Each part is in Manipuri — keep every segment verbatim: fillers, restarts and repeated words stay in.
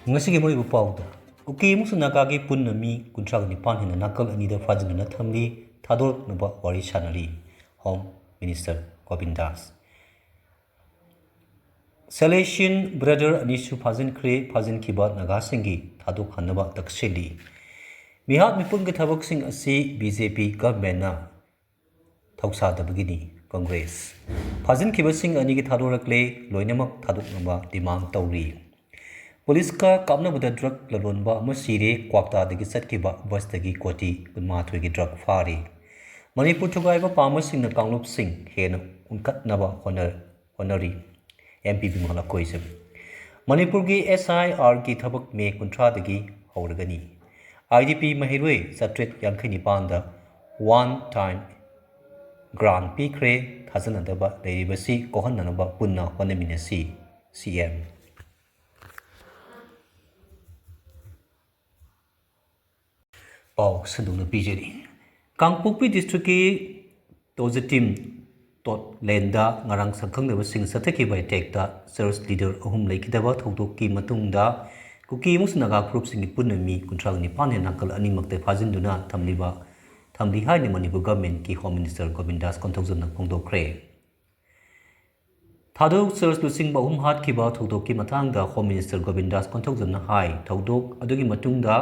ꯉꯁꯤꯒꯤ ꯃꯔꯨꯑꯣꯏꯕ ꯄꯥꯎꯗ, ꯀꯨꯀꯤ ꯑꯃꯁꯨꯡ ꯅꯥꯒꯥꯒꯤ ꯄꯨꯟꯅ ꯃꯤ ꯀꯨꯟꯊ꯭ꯔꯥꯒ ꯅꯤꯄꯥꯟ ꯍꯦꯟꯅ ꯅꯥꯀꯜ ꯑꯅꯤꯗ ꯐꯥꯖꯤꯟꯗꯨꯅ ꯊꯝꯂꯤ, ꯊꯥꯗꯣꯔꯛꯅꯕ ꯋꯥꯔꯤ ꯁꯥꯅꯔꯤ꯫ Home Minister Gobin Das. Salesian brother ꯑꯅꯤꯁꯨ ꯐꯥꯖꯤꯟꯈ꯭ꯔꯦ꯫ ꯐꯥꯖꯤꯟꯈꯤꯕ ꯅꯥꯒꯥꯁꯤꯡꯒꯤ ꯊꯥꯗꯣꯛꯍꯟꯅꯕ ꯇꯛꯁꯤꯜꯂꯤ꯫ ꯃꯤꯍꯥꯠ ꯃꯤꯄꯨꯟꯒꯤ ꯊꯕꯛꯁꯤꯡ ꯑꯁꯤ ꯕꯤ ꯖꯦ ꯄꯤ ꯒꯚꯔꯟꯃꯦꯟꯠꯅ ꯊꯧꯁꯥꯗꯕꯒꯤꯅꯤ꯫ ꯀꯪꯒ꯭ꯔꯦꯁ꯫ ꯐꯥꯖꯤꯟꯈꯤꯕꯁꯤꯡ ꯑꯅꯤꯒꯤ ꯊꯥꯗꯣꯔꯛꯂꯦ, ꯂꯣꯏꯅꯃꯛ ꯊꯥꯗꯣꯛꯅꯕ demand ꯇꯧꯔꯤ꯫ ꯄꯨꯂꯤꯁꯀ ꯀꯥꯞꯅꯕꯗ ꯗ꯭ꯔꯒ ꯂꯂꯣꯟꯕ ꯑꯃ ꯁꯤꯔꯦ꯫ ꯀ꯭ꯋꯥꯛꯇꯥꯗꯒꯤ ꯆꯠꯈꯤꯕ ꯕꯁꯇꯒꯤ ꯀꯣꯇꯤ ꯀꯨꯟꯃꯥꯊꯣꯏꯒꯤ ꯗ꯭ꯔꯒ ꯐꯥꯔꯤ꯫ ꯃꯅꯤꯄꯨꯔ ꯊꯨꯒꯥꯏꯕ ꯄꯥꯝꯕꯁꯤꯡꯅ ꯀꯥꯡꯂꯨꯞꯁꯤꯡ ꯍꯦꯟꯅ ꯎꯟꯈꯠꯅꯕ ꯍꯣꯠꯅ-, ꯍꯣꯠꯅꯔꯤ꯫ M P Bimala Koijam. ꯃꯅꯤꯄꯨꯔꯒꯤ ꯑꯦꯁ ꯑꯥꯏ ꯑꯥꯔꯒꯤ ꯊꯕꯛ ꯃꯦ ꯀꯨꯟꯊ꯭ꯔꯥꯗꯒꯤ ꯍꯧꯔꯒꯅꯤ꯫ ꯑꯥꯏ ꯗꯤ ꯄꯤ ꯃꯍꯩꯔꯣꯏ ꯆꯥꯇ꯭ꯔꯦꯠ ꯌꯥꯡꯈꯩ ꯅꯤꯄꯥꯟꯗ one time grant ꯄꯤꯈ꯭ꯔꯦ꯫ ꯊꯥꯖꯅꯗꯕ ꯂꯩꯔꯤꯕꯁꯤ ꯀꯣꯛꯍꯟꯅꯅꯕ ꯄꯨꯟꯅ ꯍꯣꯠꯅꯃꯤꯟꯅꯁꯤ, ꯁꯤ ꯑꯦꯝ꯫ ꯄꯥꯎ ꯁꯟꯗꯣꯛꯅ ꯄꯤꯖꯔꯤ꯫ ꯀꯥꯡꯄꯣꯛꯄꯤ ꯗꯤꯁꯇ꯭ꯔꯤꯛꯀꯤ ꯇꯣꯖꯤꯇꯤꯝ ꯇꯣꯠꯂꯦꯟꯗ ꯉꯔꯥꯡ ꯁꯛꯈꯪꯅꯕꯁꯤꯡ ꯆꯠꯊꯈꯤꯕ ꯑꯦꯇꯦꯛꯇ ꯆꯔꯆ ꯂꯤꯗꯔ ꯑꯍꯨꯝ ꯂꯩꯈꯤꯗꯕ ꯊꯧꯗꯣꯛꯀꯤ ꯃꯇꯨꯡꯗ ꯀꯨꯀꯤ ꯑꯃꯁꯨꯡ ꯅꯥꯒꯥ ꯐꯨꯔꯨꯞꯁꯤꯡꯒꯤ ꯄꯨꯟꯅ ꯃꯤ ꯀꯨꯟꯊ꯭ꯔꯥꯒ ꯅꯤꯄꯥꯟ ꯍꯦꯟꯅ ꯅꯥꯀꯜ ꯑꯅꯤꯃꯛꯇ ꯐꯥꯖꯤꯟꯗꯨꯅ ꯊꯝꯂꯤꯕ, ꯊꯝꯂꯤ ꯍꯥꯏꯅ ꯃꯅꯤꯄꯨꯔ ꯒꯚꯔꯟꯃꯦꯟꯠꯀꯤ ꯍꯣꯝ ꯃꯤꯅꯤꯁꯇꯔ ꯒꯣꯕꯤꯟ ꯗꯥꯁ ꯀꯣꯟꯊꯧꯖꯝꯅ ꯐꯣꯡꯗꯣꯛꯈ꯭ꯔꯦ꯫ ꯊꯥꯗꯣꯛ ꯆꯔꯆ ꯂꯨꯆꯤꯡꯕ ꯑꯍꯨꯝ ꯍꯥꯠꯈꯤꯕ ꯊꯧꯗꯣꯛꯀꯤ ꯃꯇꯥꯡꯗ ꯍꯣꯝ ꯃꯤꯅꯤꯁꯇꯔ ꯒꯣꯕꯤꯟ ꯗꯥꯁ ꯀꯣꯟꯊꯧꯖꯝꯅ ꯍꯥꯏ, ꯊꯧꯗꯣꯛ ꯑꯗꯨꯒꯤ ꯃꯇꯨꯡꯗ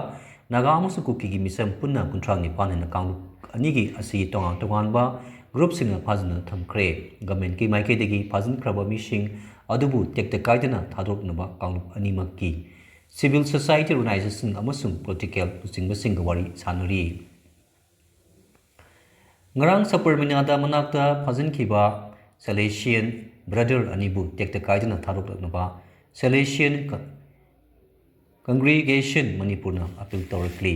ꯅꯥꯒꯥ ꯑꯃꯁꯨꯡ ꯀꯨꯀꯤꯒꯤ ꯃꯤꯆꯝ ꯄꯨꯟꯅ ꯀꯨꯟꯊ꯭ꯔꯥ ꯅꯤꯄꯥꯟ ꯍꯦꯟꯅ ꯀꯥꯡꯂꯨꯞ ꯑꯅꯤꯒꯤ ꯑꯁꯤꯒꯤ ꯇꯣꯉꯥꯟ ꯇꯣꯉꯥꯟꯕ ꯒ꯭ꯔꯨꯞꯁꯤꯡꯅ ꯐꯥꯖꯤꯟꯗꯨꯅ ꯊꯝꯈ꯭ꯔꯦ꯫ ꯒꯚꯔꯟꯃꯦꯟꯠꯀꯤ ꯃꯥꯏꯀꯩꯗꯒꯤ ꯐꯥꯖꯤꯟꯈ꯭ꯔꯕ ꯃꯤꯁꯤꯡ ꯑꯗꯨꯕꯨ ꯇꯦꯛꯇ ꯀꯥꯏꯗꯅ ꯊꯥꯗꯣꯔꯛꯅꯕ ꯀꯥꯡꯂꯨꯞ ꯑꯅꯤꯃꯛꯀꯤ civil society organization ꯑꯃꯁꯨꯡ political ꯂꯨꯆꯤꯡꯕꯁꯤꯡꯒ ꯋꯥꯔꯤ ꯁꯥꯅꯔꯤ꯫ ꯉꯔꯥꯡ ꯁꯕꯔꯃꯤꯅꯥꯗ ꯃꯅꯥꯛꯇ ꯐꯥꯖꯤꯟꯈꯤꯕ Salesian brother ꯑꯅꯤꯕꯨ ꯇꯦꯛꯇ ꯀꯥꯏꯗꯅ ꯊꯥꯗꯣꯛꯂꯛꯅꯕ Salesian ꯀ-, congregation ꯃꯅꯤꯄꯨꯔꯅ appeal ꯇꯧꯔꯛꯂꯤ꯫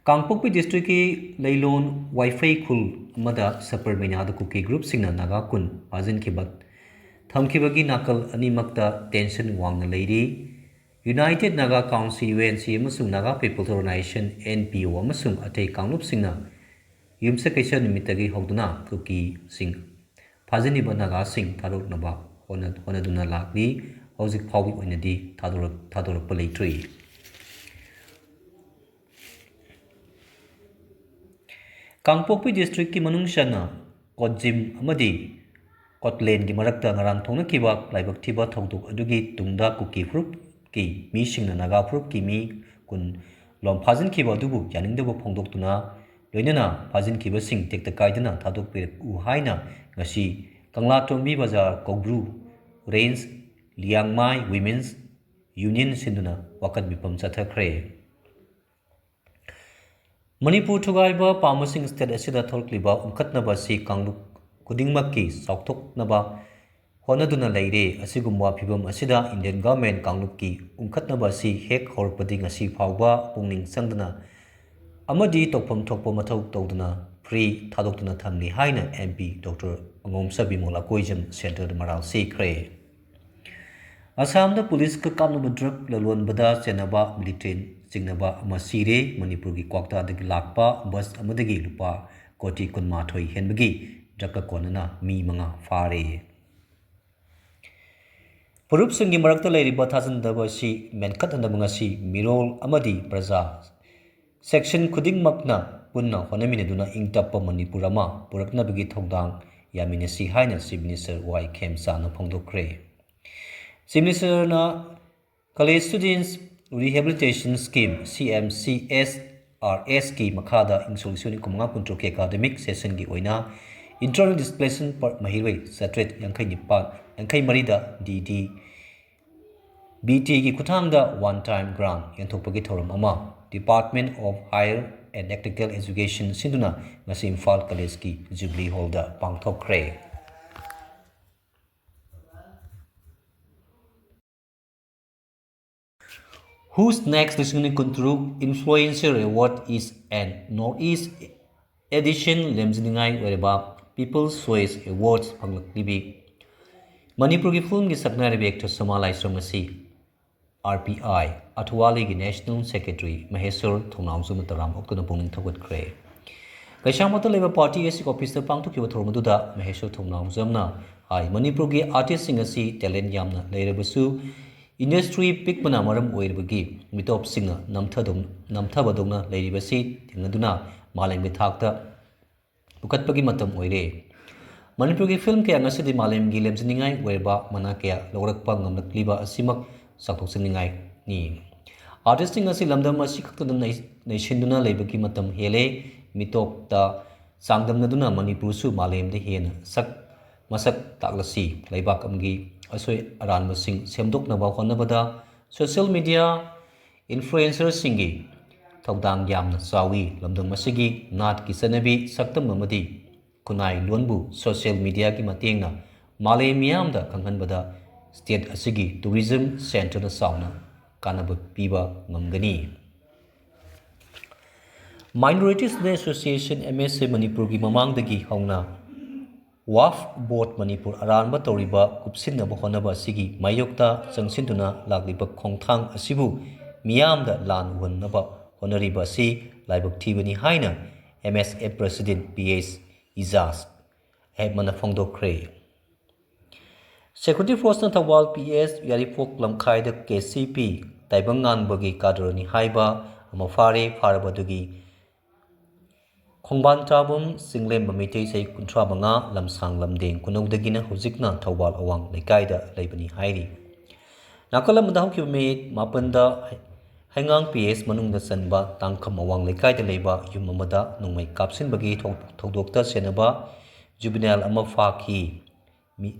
ꯀꯥꯡꯄꯣꯛꯄꯤ ꯗꯤꯁꯇ꯭ꯔꯤꯛꯀꯤ ꯂꯩꯂꯣꯟ ꯋꯥꯏꯐꯩ ꯈꯨꯜ ꯑꯃꯗ ꯁꯕꯔꯃꯤꯅꯥꯗ ꯀꯨꯀꯤ ꯒ꯭ꯔꯨꯞꯁꯤꯡꯅ ꯅꯥꯒꯥ ꯀꯨꯟ ꯐꯥꯖꯤꯟꯈꯤꯕ, ꯊꯝꯈꯤꯕꯒꯤ ꯅꯥꯀꯜ ꯑꯅꯤꯃꯛꯇ tension ꯋꯥꯡꯅ ꯂꯩꯔꯤ꯫ United Naga Council, U N C, ꯑꯃꯁꯨꯡ Naga People's Organization, N P O, ꯑꯃꯁꯨꯡ ꯑꯇꯩ ꯀꯥꯡꯂꯨꯞꯁꯤꯡꯅ ꯌꯨꯝꯁꯀꯩꯁ ꯅꯨꯃꯤꯠꯇꯒꯤ ꯍꯧꯗꯨꯅ ꯀꯨꯀꯤꯁꯤꯡ ꯐꯥꯖꯤꯜꯂꯤꯕ ꯅꯥꯒꯥꯁꯤꯡ ꯊꯥꯗꯣꯛꯅꯕ ꯍꯣꯠꯅ-, ꯍꯣꯠꯅꯗꯨꯅ ꯂꯥꯛꯂꯤ꯫ ꯍꯧꯖꯤꯛ ꯐꯥꯎꯕꯒꯤ ꯑꯣꯏꯅꯗꯤ ꯊꯥꯗꯣꯔꯛ-, ꯊꯥꯗꯣꯔꯛꯄ ꯂꯩꯇ꯭ꯔꯤ꯫ ꯀꯥꯡꯄꯣꯛꯄꯤ ꯗꯤꯁꯇ꯭ꯔꯤꯛꯀꯤ ꯃꯅꯨꯡ ꯆꯟꯅ ꯀꯣꯠꯖꯤꯝ ꯑꯃꯗꯤ ꯀꯣꯠꯂꯦꯟꯒꯤ ꯃꯔꯛꯇ ꯉꯔꯥꯡ ꯊꯣꯛꯅꯈꯤꯕ ꯂꯥꯏꯕꯛ ꯊꯤꯕ ꯊꯧꯗꯣꯛ ꯑꯗꯨꯒꯤ ꯇꯨꯡꯗ ꯀꯨꯀꯤ ꯐꯨꯔꯨꯞꯀꯤ ꯃꯤꯁꯤꯡꯅ ꯅꯥꯒꯥ ꯐꯨꯔꯨꯞꯀꯤ ꯃꯤ ꯀꯨꯟ ꯂꯣꯝ ꯐꯥꯖꯤꯟꯈꯤꯕ ꯑꯗꯨꯕꯨ ꯌꯥꯅꯤꯡꯗꯕ ꯐꯣꯡꯗꯣꯛꯇꯨꯅ ꯂꯣꯏꯅꯅ ꯐꯥꯖꯤꯟꯈꯤꯕꯁꯤꯡ ꯇꯦꯛꯇ ꯀꯥꯏꯗꯅ ꯊꯥꯗꯣꯛꯄꯤꯔꯛꯎ ꯍꯥꯏꯅ ꯉꯁꯤ ꯀꯪꯂꯥꯇꯣꯝꯕꯤ ꯕꯖꯥꯔ, ꯀꯧꯕ꯭ꯔꯨ ꯔꯦꯟꯖ, ꯂꯤꯌꯥꯡꯃꯥꯏ ꯋꯤꯃꯦꯟꯁ ꯌꯨꯅꯤꯌꯟ ꯁꯤꯟꯗꯨꯅ ꯋꯥꯀꯠ ꯃꯤꯐꯝ ꯆꯠꯊꯈ꯭ꯔꯦ꯫ ꯃꯅꯤꯄꯨꯔ ꯊꯨꯒꯥꯏꯕ ꯄꯥꯝꯕꯁꯤꯡ ꯁ꯭ꯇꯦꯠ ꯑꯁꯤꯗ ꯊꯣꯛꯂꯛꯂꯤꯕ ꯎꯪꯈꯠꯅꯕ ꯑꯁꯤ ꯀꯥꯡꯂꯨꯞ ꯈꯨꯗꯤꯡꯃꯛꯀꯤ ꯆꯥꯎꯊꯣꯛꯅꯕ ꯍꯣꯠꯅꯗꯨꯅ ꯂꯩꯔꯦ꯫ ꯑꯁꯤꯒꯨꯝꯕ ꯐꯤꯚꯝ ꯑꯁꯤꯗ ꯏꯟꯗꯤꯌꯟ ꯒꯚꯔꯟꯃꯦꯟꯠ ꯀꯥꯡꯂꯨꯞꯀꯤ ꯎꯪꯈꯠꯅꯕ ꯑꯁꯤ ꯍꯦꯛ ꯍꯧꯔꯛꯄꯗꯒꯤ ꯉꯁꯤ ꯐꯥꯎꯕ ꯄꯨꯛꯅꯤꯡ ꯆꯪꯗꯅ ꯑꯃꯗꯤ ꯇꯧꯐꯝ ꯊꯣꯛꯄ ꯃꯊꯧ ꯇꯧꯗꯅ ꯐ꯭ꯔꯤ ꯊꯥꯗꯣꯛꯇꯨꯅ ꯊꯝꯂꯤ ꯍꯥꯏꯅ ꯑꯦꯝ ꯄꯤ ꯗꯣꯛꯇꯔ ꯑꯉꯣꯝꯁꯥꯕꯤ ꯃꯣꯂꯥꯀꯣꯏꯖꯝ ꯁꯦꯟꯇꯔꯗ ꯃꯔꯥꯜ ꯁꯤꯈ꯭ꯔꯦ꯫ ꯑꯁꯥꯝꯗ ꯄꯨꯂꯤꯁꯀ ꯀꯥꯞꯅꯕ ꯗ꯭ꯔꯒ ꯂꯂꯣꯟꯕꯗ ꯆꯦꯟꯅꯕ ꯃꯤꯂꯤꯇꯦꯟ ꯆꯤꯡꯅꯕ ꯑꯃ ꯁꯤꯔꯦ꯫ ꯃꯅꯤꯄꯨꯔꯒꯤ ꯀ꯭ꯋꯥꯛꯇꯥꯗꯒꯤ ꯂꯥꯛꯄ ꯕꯁ ꯑꯃꯗꯒꯤ ꯂꯨꯄꯥ ꯀꯣꯇꯤ ꯀꯨꯟꯃꯥꯊꯣꯏ ꯍꯦꯟꯕꯒꯤ ꯗ꯭ꯔꯒꯀ ꯀꯣꯟꯅꯅ ꯃꯤ ꯃꯉꯥ ꯐꯥꯔꯦ꯫ ꯐꯨꯔꯨꯞꯁꯤꯡꯒꯤ ꯃꯔꯛꯇ ꯂꯩꯔꯤꯕ ꯊꯥꯖꯅꯗꯕ ꯑꯁꯤ ꯃꯦꯟꯈꯠꯍꯟꯅꯕ ꯉꯁꯤ ꯃꯤꯔꯣꯜ ꯑꯃꯗꯤ ꯄ꯭ꯔꯖꯥ ꯁꯦꯛꯁꯟ ꯈꯨꯗꯤꯡꯃꯛꯅ ꯄꯨꯟꯅ ꯍꯣꯠꯅꯃꯤꯟꯅꯗꯨꯅ ꯏꯪ ꯇꯞꯄ ꯃꯅꯤꯄꯨꯔ ꯑꯃ ꯄꯨꯔꯛꯅꯕꯒꯤ ꯊꯧꯗꯥꯡ ꯌꯥꯃꯤꯟꯅꯁꯤ ꯍꯥꯏꯅ ꯆꯤꯐ ꯃꯤꯅꯤꯁꯇꯔ ꯋꯥꯏ ꯈꯦꯝꯆꯥꯅ ꯐꯣꯡꯗꯣꯛꯈ꯭ꯔꯦ꯫ ꯆꯤꯐ ꯃꯤꯅꯤꯁꯇꯔꯅ College Students Rehabilitation Scheme, C M C S R S ꯀꯤ ꯃꯈꯥꯗ ꯏꯪ ꯁꯣꯛ ꯂꯤꯁꯤꯡ ꯑꯅꯤ ꯀꯨꯟꯃꯉꯥ ꯀꯨꯟꯇꯔꯨꯛꯀꯤ ꯑꯦꯀꯥꯗꯃꯤꯛ ꯁꯦꯁꯟꯒꯤ ꯑꯣꯏꯅ internal displacement per ꯃꯍꯩꯔꯣꯏ ꯆꯥꯇ꯭ꯔꯦꯠ ꯌꯥꯡꯈꯩ ꯅꯤꯄꯥꯜ, ꯌꯥꯡꯈꯩ ꯃꯔꯤꯗ ꯗꯤ ꯗꯤ ꯕꯤ ꯇꯤꯒꯤ ꯈꯨꯠꯊꯥꯡꯗ one time grant ꯌꯦꯟꯊꯣꯛꯄꯒꯤ ꯊꯧꯔꯝ ꯑꯃ Department of Higher and Technical Education ꯁꯤꯟꯗꯨꯅ ꯉꯁꯤ ꯏꯝꯐꯥꯜ ꯀꯣꯂꯦꯖꯀꯤ ꯖꯨꯕꯤꯂꯤ ꯍꯣꯜꯗ ꯄꯥꯡꯊꯣꯛꯈ꯭ꯔꯦ꯫ Who's Next ꯂꯤꯁꯤꯡ ꯑꯅꯤ ꯀꯨꯟꯇꯔꯨꯛ Influencer Award is an North East Edition ꯂꯦꯝꯖꯅꯤꯡꯉꯥꯏ ꯑꯣꯏꯔꯕ People's Choice Awards ꯐꯪꯂꯛꯂꯤꯕꯤ ꯃꯅꯤꯄꯨꯔꯒꯤ ꯐꯤꯂꯝꯒꯤ ꯁꯛꯅꯥꯏꯔꯕꯤ ꯑꯦꯛꯇ꯭ꯔꯦꯁ ꯁꯣꯃꯥ ꯂꯥꯏꯁ꯭ꯔꯝ ꯑꯁꯤ ꯑꯥꯔ ꯄꯤ ꯑꯥꯏ, ꯑꯊꯋꯥꯂꯤꯒꯤ ꯅꯦꯁꯅꯦꯜ ꯁꯦꯀ꯭ꯔꯦꯇꯔꯤ ꯃꯍꯦꯁ꯭ꯋꯔ ꯊꯧꯅꯥꯎꯖꯝꯅ ꯇꯔꯥꯝ ꯑꯣꯛꯇꯨꯅ ꯄꯨꯛꯅꯤꯡ ꯊꯧꯒꯠꯈ꯭ꯔꯦ꯫ ꯀꯩꯁꯥꯝꯄꯥꯠꯇ ꯂꯩꯕ ꯄꯥꯔꯇꯤ ꯑꯦꯁ ꯁꯤ ꯑꯣꯐꯤꯁꯇ ꯄꯥꯡꯊꯣꯛꯈꯤꯕ ꯊꯧꯔꯝ ꯑꯗꯨꯗ ꯃꯍꯦꯁꯣꯔ ꯊꯧꯅꯥꯎꯖꯝꯅ ꯍꯥꯏ, ꯃꯅꯤꯄꯨꯔꯒꯤ ꯑꯥꯔꯇꯤꯁꯁꯤꯡ ꯑꯁꯤ ꯇꯦꯂꯦꯟ ꯌꯥꯝꯅ ꯂꯩꯔꯕꯁꯨ ꯏꯟꯗꯁꯇ꯭ꯔꯤ ꯄꯤꯛꯄꯅ ꯃꯔꯝ ꯑꯣꯏꯔꯤꯕꯒꯤ ꯃꯤꯇꯣꯞꯁꯤꯡꯅ ꯅꯝꯊꯗꯧ-, ꯅꯝꯊꯕꯗꯧꯅ ꯂꯩꯔꯤꯕꯁꯤ ꯊꯦꯡꯅꯗꯨꯅ ꯃꯥꯂꯦꯝꯒꯤ ꯊꯥꯛꯇ ꯄꯨꯈꯠꯄꯒꯤ ꯃꯇꯝ ꯑꯣꯏꯔꯦ꯫ ꯃꯅꯤꯄꯨꯔꯒꯤ ꯐꯤꯂꯝ ꯀꯌꯥ ꯉꯁꯤꯗꯤ ꯃꯥꯂꯦꯝꯒꯤ ꯂꯦꯝꯖꯅꯤꯡꯉꯥꯏ ꯑꯣꯏꯔꯕ ꯃꯅꯥ ꯀꯌꯥ ꯂꯧꯔꯛꯄ ꯉꯝꯂꯛꯂꯤꯕ ꯑꯁꯤꯃꯛ ꯆꯥꯎꯊꯣꯛꯆꯅꯤꯡꯉꯥꯏꯅꯤ꯫ ꯑꯥꯔꯇꯤꯁꯁꯤꯡ ꯑꯁꯤ ꯂꯝꯗꯝ ꯑꯁꯤ ꯈꯛꯇꯗ ꯅꯩ-, ꯅꯩꯁꯤꯟꯗꯨꯅ ꯂꯩꯕꯒꯤ ꯃꯇꯝ ꯍꯦꯜꯂꯦ꯫ ꯃꯤꯇꯣꯞꯇ ꯆꯥꯡꯗꯝꯅꯗꯨꯅ ꯃꯅꯤꯄꯨꯔꯁꯨ ꯃꯥꯂꯦꯝꯗ ꯍꯦꯟꯅ ꯁꯛ ꯃꯁꯛ ꯇꯥꯛꯂꯁꯤ꯫ ꯂꯩꯕꯥꯛ ꯑꯃꯒꯤ ꯑꯁꯣꯏ ꯑꯔꯥꯟꯕꯁꯤꯡ ꯁꯦꯝꯗꯣꯛꯅꯕ ꯍꯣꯠꯅꯕꯗ ꯁꯣꯁꯤꯌꯦꯜ ꯃꯤꯗꯤꯌꯥ ꯏꯟꯐ꯭ꯂꯨꯑꯦꯟꯁꯔꯁꯤꯡꯒꯤ ꯊꯧꯗꯥꯡ ꯌꯥꯝꯅ ꯆꯥꯎꯏ꯫ ꯂꯝꯗꯝ ꯑꯁꯤꯒꯤ ꯅꯥꯠꯀꯤ ꯆꯠꯅꯕꯤ, ꯁꯛꯇꯝ ꯑꯃꯗꯤ ꯈꯨꯟꯅꯥꯏ ꯂꯣꯟꯕꯨ ꯁꯣꯁꯤꯌꯦꯜ ꯃꯤꯗꯤꯌꯥꯒꯤ ꯃꯇꯦꯡꯅ ꯃꯥꯂꯦꯝ ꯃꯤꯌꯥꯝꯗ ꯈꯪꯍꯟꯕꯗ ꯁ꯭ꯇꯦꯠ ꯑꯁꯤꯒꯤ ꯇꯨꯔꯤꯖꯝ ꯁꯦꯟꯇꯔꯅ ꯆꯥꯎꯅ ꯀꯥꯟꯅꯕ ꯄꯤꯕ ꯉꯝꯒꯅꯤ꯫ Minority Student Association, M S A, ꯃꯅꯤꯄꯨꯔꯒꯤ ꯃꯃꯥꯡꯗꯒꯤ ꯍꯧꯅ ꯋꯥꯐ ꯕꯣꯔꯗ ꯃꯅꯤꯄꯨꯔ ꯑꯔꯥꯟꯕ ꯇꯧꯔꯤꯕ ꯀꯨꯞꯁꯤꯟꯅꯕ ꯍꯣꯠꯅꯕ ꯑꯁꯤꯒꯤ ꯃꯥꯌꯣꯛꯇ ꯆꯪꯁꯤꯟꯗꯨꯅ ꯂꯥꯛꯂꯤꯕ ꯈꯣꯡꯊꯥꯡ ꯑꯁꯤꯕꯨ ꯃꯤꯌꯥꯝꯗ ꯂꯥꯟ ꯎꯍꯟꯅꯕ ꯍꯣꯠꯅꯔꯤꯕ ꯑꯁꯤ ꯂꯥꯏꯕꯛ ꯊꯤꯕꯅꯤ ꯍꯥꯏꯅ M S A President P H Ijaz ꯑꯍꯦꯃꯅ ꯐꯣꯡꯗꯣꯛꯈ꯭ꯔꯦ꯫ ꯁꯦꯀ꯭ꯌꯨꯔꯤꯇꯤ ꯐꯣꯔꯁꯅ ꯊꯧꯕꯥꯜ P S ꯌꯥꯏꯔꯤꯄꯣꯛ ꯂꯝꯈꯥꯏꯗ K C P ꯇꯥꯏꯕꯪ ꯉꯥꯟꯕꯒꯤ ꯀꯥꯗꯔꯅꯤ ꯍꯥꯏꯕ ꯑꯃ ꯐꯥꯔꯦ꯫ ꯐꯥꯔꯕꯗꯨꯒꯤ ꯈꯣꯡꯕꯥꯟ ꯇꯥꯕꯨꯝ ꯆꯤꯡꯂꯦꯝꯕ ꯃꯩꯇꯩ ꯆꯍꯤ ꯀꯨꯟꯊ꯭ꯔꯥ ꯃꯉꯥ, ꯂꯝꯁꯥꯡ ꯂꯝꯗꯦꯡ ꯀꯨꯅꯧꯗꯒꯤꯅ ꯍꯧꯖꯤꯛꯅ ꯊꯧꯕꯥꯜ ꯑꯋꯥꯡ ꯂꯩꯀꯥꯏꯗ ꯂꯩꯕꯅꯤ ꯍꯥꯏꯔꯤ꯫ ꯅꯥꯀꯜ ꯑꯃꯗ ꯍꯧꯈꯤꯕ ꯃꯦ ꯃꯥꯄꯟꯗ ꯍꯩꯉꯥꯡ P S ꯃꯅꯨꯡꯗ ꯆꯟꯕ ꯇꯥꯡꯈꯝ ꯑꯋꯥꯡ ꯂꯩꯀꯥꯏꯗ ꯂꯩꯕ ꯌꯨꯝ ꯑꯃꯗ ꯅꯣꯡꯃꯩ ꯀꯥꯞꯁꯤꯟꯕꯒꯤ ꯊꯧ-, ꯊꯧꯗꯣꯛꯇ ꯁꯦꯟꯅꯕ ꯖꯨꯕꯤꯅꯥꯏꯜ ꯑꯃ ꯐꯥꯈꯤ꯫ ꯃꯤ-,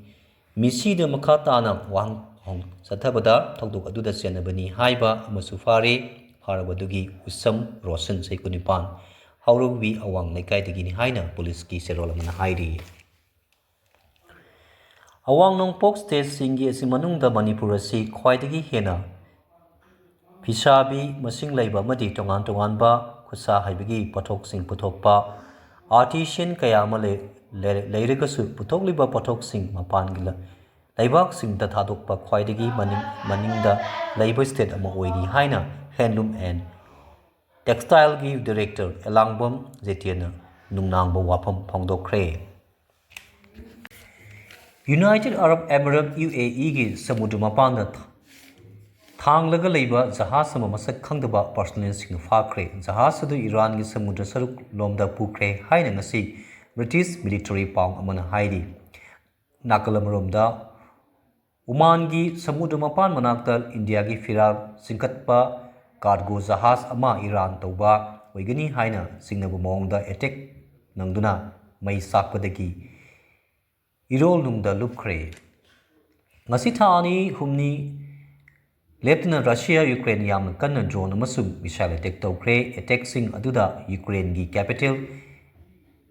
ꯃꯤꯁꯤꯗ ꯃꯈꯥ ꯇꯥꯅ ꯋꯥꯍꯪ ꯆꯠꯊꯕꯗ ꯊꯧꯗꯣꯛ ꯑꯗꯨꯗ ꯆꯦꯟꯅꯕꯅꯤ ꯍꯥꯏꯕ ꯑꯃꯁꯨ ꯐꯥꯔꯦ꯫ ꯐꯥꯔꯕꯗꯨꯒꯤ ꯎꯁꯝ ꯔꯣꯁꯟ, ꯆꯍꯤ ꯀꯨꯟꯅꯤꯄꯥꯟ, ꯍꯥꯎꯔꯧꯕꯤ ꯑꯋꯥꯡ ꯂꯩꯀꯥꯏꯗꯒꯤꯅꯤ ꯍꯥꯏꯅ ꯄꯨꯂꯤꯁꯀꯤ ꯆꯦꯔꯣꯜ ꯑꯃꯅ ꯍꯥꯏꯔꯤ꯫ ꯑꯋꯥꯡ ꯅꯣꯡꯄꯣꯛ ꯁ꯭ꯇꯦꯠꯁꯤꯡꯒꯤ ꯑꯁꯤ ꯃꯅꯨꯡꯗ ꯃꯅꯤꯄꯨꯔ ꯑꯁꯤ ꯈ꯭ꯋꯥꯏꯗꯒꯤ ꯍꯦꯟꯅ ꯐꯤꯁꯥꯕꯤ ꯃꯁꯤꯡ ꯂꯩꯕ ꯑꯃꯗꯤ ꯇꯣꯉꯥꯟ ꯇꯣꯉꯥꯟꯕ ꯈꯨꯠꯁꯥ ꯍꯩꯕꯒꯤ ꯄꯣꯠꯊꯣꯛꯁꯤꯡ ꯄꯨꯊꯣꯛꯄ ꯑꯥꯔꯇꯤꯁꯤꯌꯟ ꯀꯌꯥ ꯑꯃ ꯂꯩ-, ꯂꯩꯔ-, ꯂꯩꯔꯒꯁꯨ ꯄꯨꯊꯣꯛꯂꯤꯕ ꯄꯣꯠꯊꯣꯛꯁꯤꯡ ꯃꯄꯥꯟꯒꯤ ꯂ-, ꯂꯩꯕꯥꯛꯁꯤꯡꯗ ꯊꯥꯗꯣꯛꯄ ꯈ꯭ꯋꯥꯏꯗꯒꯤ ꯃꯅꯤꯡ-, ꯃꯅꯤꯡꯗ ꯂꯩꯕ ꯁ꯭ꯇꯦꯠ ꯑꯃ ꯑꯣꯏꯔꯤ ꯍꯥꯏꯅ ꯍꯦꯟꯂꯨꯝ ꯑꯦꯟ ꯇꯦꯛꯁꯇꯥꯏꯜꯒꯤ ꯗꯤꯔꯦꯛꯇꯔ ꯑꯦꯂꯥꯡꯕꯝ ꯖꯦꯇꯤꯌꯟꯅ ꯅꯨꯡꯅꯥꯡꯕ ꯋꯥꯐꯝ ꯐꯣꯡꯗꯣꯛꯈ꯭ꯔꯦ꯫ United Arab Emirates, UAE ꯒꯤ ꯁꯃꯨꯗ꯭ꯔ ꯃꯄꯥꯟꯗ ꯊꯥꯡꯂꯒ ꯂꯩꯕ ꯖꯍꯥꯖ ꯑꯃ ꯃꯁꯛ ꯈꯪꯗꯕ ꯄꯥꯔꯁꯣꯅꯦꯜꯁꯤꯡꯅ ꯐꯥꯈ꯭ꯔꯦ꯫ ꯖꯍꯥꯖ ꯑꯗꯨ ꯏꯔꯥꯟꯒꯤ ꯁꯃꯨꯗ꯭ꯔ ꯁꯔꯨꯛ ꯂꯣꯝꯗ ꯄꯨꯈ꯭ꯔꯦ ꯍꯥꯏꯅ ꯉꯁꯤ ꯕ꯭ꯔꯤꯇꯤꯁ ꯃꯤꯂꯤꯇꯔꯤ ꯄꯥꯎ ꯑꯃꯅ ꯍꯥꯏꯔꯤ꯫ ꯅꯥꯀꯜ ꯑꯃꯔꯣꯝꯗ, ꯎꯃꯥꯟꯒꯤ ꯁꯃꯨꯗ꯭ꯔ ꯃꯄꯥꯟ ꯃꯅꯥꯛꯇ ꯏꯟꯗꯤꯌꯥꯒꯤ ꯐꯤꯔꯥꯜ ꯆꯤꯡꯈꯠꯄ ꯀꯥꯔꯒꯣ ꯖꯍꯥꯖ ꯑꯃ ꯏꯔꯥꯟ ꯇꯧꯕ ꯑꯣꯏꯒꯅꯤ ꯍꯥꯏꯅ ꯆꯤꯡꯅꯕ ꯃꯑꯣꯡꯗ ꯑꯦꯇꯦꯛ ꯅꯪꯗꯨꯅ ꯃꯩ ꯆꯥꯛꯄꯗꯒꯤ ꯏꯔꯣꯜꯅꯨꯡꯗ ꯂꯨꯞꯈ꯭ꯔꯦ꯫ ꯉꯁꯤ ꯊꯥ ꯑꯅꯤ ꯍꯨꯝꯅꯤ ꯂꯦꯞꯇꯅ ꯔꯁꯤꯌꯥ ꯌꯨꯀ꯭ꯔꯦꯟ ꯌꯥꯝꯅ ꯀꯟꯅ ꯗ꯭ꯔꯣꯟ ꯑꯃꯁꯨꯡ ꯃꯤꯁꯥꯏꯜ ꯑꯦꯇꯦꯛ ꯇꯧꯈ꯭ꯔꯦ꯫ ꯑꯦꯇꯦꯛꯁꯤꯡ ꯑꯗꯨꯗ ꯌꯨꯀ꯭ꯔꯦꯟꯒꯤ ꯀꯦꯄꯤꯇꯦꯜ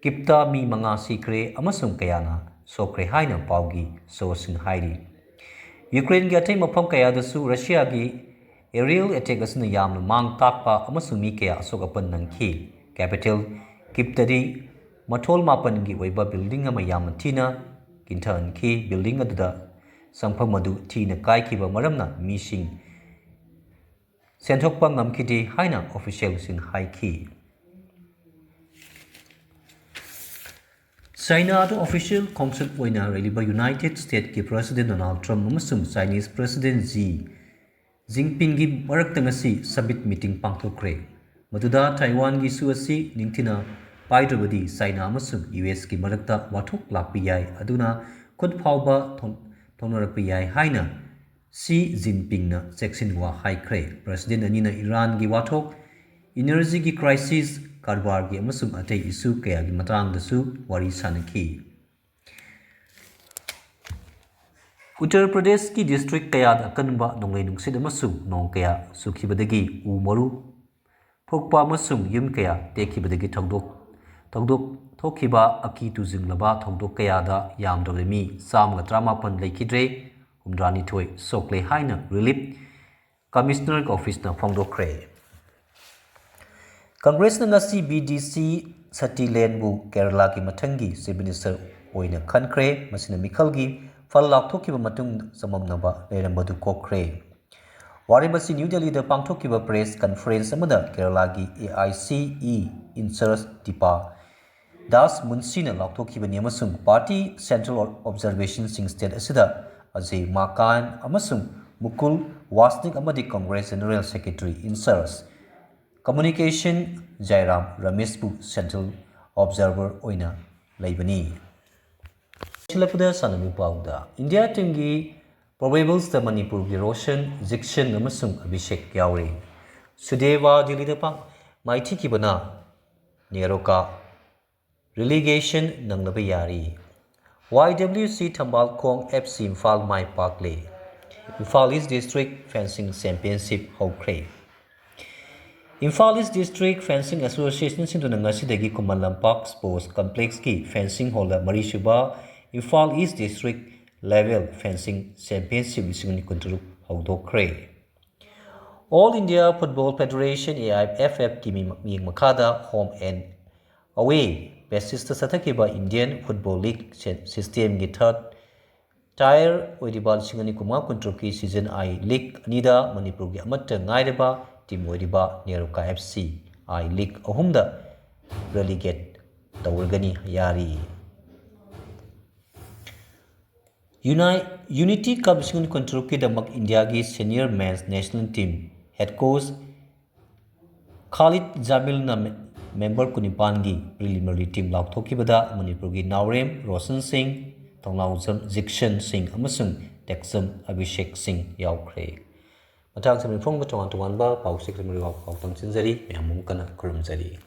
ꯀꯤꯞꯇ ꯃꯤ ꯃꯉꯥ ꯁꯤꯈ꯭ꯔꯦ ꯑꯃꯁꯨꯡ ꯀꯌꯥꯅ ꯁꯣꯛꯈ꯭ꯔꯦ ꯍꯥꯏꯅ ꯄꯥꯎꯒꯤ ꯁꯣꯔꯁꯁꯤꯡꯅ ꯍꯥꯏꯔꯤ꯫ ꯌꯨꯀ꯭ꯔꯦꯟꯒꯤ ꯑꯇꯩ ꯃꯐꯝ ꯀꯌꯥꯗꯁꯨ ꯔꯁꯤꯌꯥꯒꯤ ꯑꯦꯔꯤꯌꯦꯜ ꯑꯦꯇꯦꯛ ꯑꯁꯤꯅ ꯌꯥꯝꯅ ꯃꯥꯡ ꯇꯥꯛꯄ ꯑꯃꯁꯨꯡ ꯃꯤ ꯀꯌꯥ ꯑꯁꯣꯛ ꯑꯄꯟ ꯅꯪꯈꯤ꯫ ꯀꯦꯄꯤꯇꯦꯜ ꯀꯤꯞꯇꯗꯤ ꯃꯊꯣꯜ ꯃꯥꯄꯟꯒꯤ ꯑꯣꯏꯕ ꯕꯤꯜꯗꯤꯡ ꯑꯃ ꯌꯥꯝꯅ ꯊꯤꯅ ꯀꯤꯟꯊꯍꯟꯈꯤ꯫ ꯕꯤꯜꯗꯤꯡ ꯑꯗꯨꯗ ꯆꯪꯐꯝ ꯑꯗꯨ ꯊꯤꯅ ꯀꯥꯏꯈꯤꯕ ꯃꯔꯝꯅ ꯃꯤꯁꯤꯡ ꯁꯦꯟꯗꯣꯛꯄ ꯉꯝꯈꯤꯗꯦ ꯍꯥꯏꯅ ꯑꯣꯐꯤꯁꯤꯌꯦꯜꯁꯤꯡ ꯍꯥꯏꯈꯤ꯫ ꯆꯥꯏꯅꯥꯗ ꯑꯣꯐꯤꯁꯤꯌꯦꯜ ꯈꯣꯡꯆꯠ ꯑꯣꯏꯅ ꯂꯩꯔꯤꯕ ꯌꯨꯅꯥꯏꯇꯦꯗ ꯁ꯭ꯇꯦꯠꯀꯤ ꯄ꯭ꯔꯦꯁꯤꯗꯦꯟ ꯗꯣꯅꯥꯜꯗ ꯇ꯭ꯔꯝꯞ ꯑꯃꯁꯨꯡ ꯆꯥꯏꯅꯤꯁ ꯄ꯭ꯔꯦꯁꯤꯗꯦꯟ ꯖꯤ ꯖꯤꯟꯄꯤꯡꯒꯤ ꯃꯔꯛꯇ ꯉꯁꯤ ꯁꯃꯤꯠ ꯃꯤꯇꯤꯡ ꯄꯥꯡꯊꯣꯛꯈ꯭ꯔꯦ꯫ ꯃꯗꯨꯗ ꯇꯥꯏꯋꯥꯟꯒꯤ ꯏꯁꯨ ꯑꯁꯤ ꯅꯤꯡꯊꯤꯅ ꯄꯥꯏꯗ꯭ꯔꯕꯗꯤ ꯆꯥꯏꯅꯥ ꯑꯃꯁꯨꯡ ꯌꯨ ꯑꯦꯁꯀꯤ ꯃꯔꯛꯇ ꯋꯥꯊꯣꯛ ꯂꯥꯛꯄ ꯌꯥꯏ, ꯑꯗꯨꯅ ꯈꯨꯠ ꯐꯥꯎꯕ ꯊꯣꯡ-, ꯊꯣꯡꯅꯔꯛꯄ ꯌꯥꯏ ꯍꯥꯏꯅ ꯁꯤ ꯖꯤꯟꯄꯤꯡꯅ ꯆꯦꯛꯁꯤꯟꯋꯥ ꯍꯥꯏꯈ꯭ꯔꯦ꯫ ꯄ꯭ꯔꯦꯁꯤꯗꯦꯟ ꯑꯅꯤꯅ ꯏꯔꯥꯟꯒꯤ ꯋꯥꯊꯣꯛ, ꯏꯅꯔꯖꯤꯒꯤ ꯀ꯭ꯔꯥꯏꯁꯤꯁ, ꯀꯔꯕꯥꯔꯒꯤ ꯑꯃꯁꯨꯡ ꯑꯇꯩ ꯏꯁꯨ ꯀꯌꯥꯒꯤ ꯃꯇꯥꯡꯗꯁꯨ ꯋꯥꯔꯤ ꯁꯥꯅꯈꯤ꯫ ꯎꯠꯇꯔ ꯄ꯭ꯔꯗꯦꯁꯀꯤ ꯗꯤꯁꯇ꯭ꯔꯤꯛ ꯀꯌꯥꯗ ꯑꯀꯟꯕ ꯅꯣꯡꯂꯩ ꯅꯨꯡꯁꯤꯠ ꯑꯃꯁꯨꯡ ꯅꯣꯡ ꯀꯌꯥ ꯆꯨꯈꯤꯕꯗꯒꯤ ꯎ ꯃꯔꯨ ꯐꯨꯔꯛꯄ ꯑꯃꯁꯨꯡ ꯌꯨꯝ ꯀꯌꯥ ꯇꯦꯛꯈꯤꯕꯗꯒꯤ ꯊꯧꯗꯣꯛ, ꯊꯧꯗꯣꯛ ꯊꯣꯛꯈꯤꯕ ꯑꯀꯤ ꯇꯨꯖꯤꯡꯂꯕ ꯊꯧꯗꯣꯛ ꯀꯌꯥꯗ ꯌꯥꯝꯗ꯭ꯔꯕꯗ ꯃꯤ ꯆꯥꯝꯃꯒ ꯇꯔꯥꯃꯥꯄꯟ ꯂꯩꯈꯤꯗ꯭ꯔꯦ, ꯍꯨꯝꯗ꯭ꯔꯥꯅꯤꯊꯣꯏ ꯁꯣꯛꯂꯦ ꯍꯥꯏꯅ ꯔꯤꯂꯤꯐ ꯀꯃꯤꯁꯅꯔꯒꯤ ꯑꯣꯐꯤꯁꯅ ꯐꯣꯡꯗꯣꯛꯈ꯭ꯔꯦ꯫ ꯀꯪꯒ꯭ꯔꯦꯁꯅ ꯉꯁꯤ ꯕꯤ ꯗꯤ ꯁꯤ ꯁꯇꯤꯂꯦꯟꯕꯨ ꯀꯦꯔꯂꯥꯒꯤ ꯃꯊꯪꯒꯤ ꯆꯤꯐ ꯃꯤꯅꯤꯁꯇꯔ ꯑꯣꯏꯅ ꯈꯟꯈ꯭ꯔꯦ꯫ ꯃꯁꯤꯅ ꯃꯤꯈꯜꯒꯤ ꯐꯜ ꯂꯥꯎꯊꯣꯛꯈꯤꯕ ꯃꯇꯨꯡ ꯆꯃꯝꯅꯕ ꯂꯩꯔꯝꯕꯗꯨ ꯀꯣꯛꯈ꯭ꯔꯦ꯫ ꯋꯥꯔꯦꯞ ꯑꯁꯤ ꯅ꯭ꯌꯨ ꯗꯦꯜꯂꯤꯗ ꯄꯥꯡꯊꯣꯛꯈꯤꯕ ꯄ꯭ꯔꯦꯁ ꯀꯟꯐꯔꯦꯟꯁ ꯑꯃꯗ ꯀꯦꯔꯂꯥꯒꯤ A I C E incharge Deepa Das ꯃꯨꯟꯁꯤꯅ ꯂꯥꯎꯊꯣꯛꯈꯤꯕꯅꯤ ꯑꯃꯁꯨꯡ party central observationꯁꯤꯡ state ꯑꯁꯤꯗ ꯑꯖꯌ ꯃꯥꯀꯥꯟ ꯑꯃꯁꯨꯡ ꯃꯨꯀꯨꯜ ꯋꯥꯁꯅꯤꯛ ꯑꯃꯗꯤ Congress General Secretary in charge communication ꯖꯥꯏꯔꯥꯝ ꯔꯃꯦꯁꯄꯨ central observer ꯑꯣꯏꯅ ꯂꯩꯕꯅꯤ꯫ ꯂꯣꯏꯁꯤꯜꯂꯛꯄꯗ ꯁꯥꯟꯅꯕꯒꯤ ꯄꯥꯎꯗ ꯏꯟꯗꯤꯌꯥ teamꯒꯤ probablesꯇ ꯃꯅꯤꯄꯨꯔꯒꯤ ꯔꯣꯁꯟ, ꯖꯤꯛꯁꯟ ꯑꯃꯁꯨꯡ ꯑꯚꯤꯁꯦꯛ ꯌꯥꯎꯔꯤ꯫ ꯁꯨꯗꯦꯋꯥ ꯗꯤꯜꯂꯤꯗ ꯄꯥꯛ ꯃꯥꯏꯊꯤꯈꯤꯕꯅ ꯅꯦꯔꯣꯀꯥ relegation ꯅꯪꯅꯕ ꯌꯥꯔꯤ꯫ ꯋꯥꯏ ꯗꯕ꯭ꯂꯤꯎ ꯁꯤ ꯊꯝꯕꯥꯜ ꯈꯣꯡ ꯑꯦꯐ ꯁꯤ ꯏꯝꯐꯥꯜ ꯃꯥꯏ ꯄꯥꯛꯂꯦ꯫ ꯏꯝꯐꯥꯜ ꯏꯁ district fencing championship ꯍꯧꯈ꯭ꯔꯦ꯫ ꯏꯝꯐꯥꯜ ꯏꯁ district fencing association ꯁꯤꯟꯗꯨꯅ ꯉꯁꯤꯗꯒꯤ ꯈꯨꯃꯟ ꯂꯝꯄꯥꯛ sports complexꯀꯤ fencing hallꯗ ꯃꯔꯤꯁꯨꯕ ꯏꯝꯐꯥꯜ ꯏꯁ district level fencing championship ꯂꯤꯁꯤꯡ ꯑꯅꯤ ꯀꯨꯟꯇꯔꯨꯛ ꯍꯧꯗꯣꯛꯈ꯭ꯔꯦ꯫ All India Football Federation, A I F Fꯀꯤ ꯃꯤ-, ꯃꯤꯠꯌꯦꯡ ꯃꯈꯥꯗ home and away basisꯇ ꯆꯠꯊꯈꯤꯕ Indian Football League say-, systemꯒꯤ third tier ꯑꯣꯏꯔꯤꯕ ꯂꯤꯁꯤꯡ ꯑꯅꯤ ꯀꯨꯟꯃꯉꯥ ꯀꯨꯟꯇꯔꯨꯛꯀꯤ season I League ꯑꯅꯤꯗ ꯃꯅꯤꯄꯨꯔꯒꯤ ꯑꯃꯠꯇ ꯉꯥꯏꯔꯕ team ꯑꯣꯏꯔꯤꯕ NEROCA F C I League ꯑꯍꯨꯝꯗ relegate ꯇꯧꯔꯒꯅꯤ ꯌꯥꯔꯤ꯫ Uni-, Unity Cup ꯂꯤꯁꯤꯡ ꯑꯅꯤ ꯀꯨꯟꯇꯔꯨꯛꯀꯤꯗꯃꯛ ꯏꯟꯗꯤꯌꯥꯒꯤ senior men's national team head coach ꯈꯥꯂꯤꯗ ꯖꯥꯃꯤꯜꯅ ꯃꯦ-, member ꯀꯨꯟꯅꯤꯄꯥꯟꯒꯤ preliminary team ꯂꯥꯎꯊꯣꯛꯈꯤꯕꯗ ꯃꯅꯤꯄꯨꯔꯒꯤ ꯅꯥꯎꯔꯦꯝ ꯔꯣꯁꯟ ꯁꯤꯡ, ꯊꯧꯅꯥꯎꯖꯝ ꯖꯤꯛꯁꯟ ꯁꯤꯡ ꯑꯃꯁꯨꯡ ꯇꯦꯛꯆꯝ ꯑꯚꯤꯁꯦꯛ ꯁꯤꯡ ꯌꯥꯎꯈ꯭ꯔꯦ꯫ ꯃꯊꯪ ꯁꯟꯗꯣꯛꯐꯝꯒ ꯇꯣꯉꯥꯟ ꯇꯣꯉꯥꯟꯕ ꯄꯥꯎꯆꯦ ꯈꯨꯗꯤꯡꯃꯛ ꯄꯥꯎ ꯇꯝꯖꯤꯟꯖꯔꯤ꯫ ꯃꯌꯥꯝ ꯑꯃꯨꯛ ꯀꯟꯅ ꯈꯨꯔꯨꯝꯖꯔꯤ꯫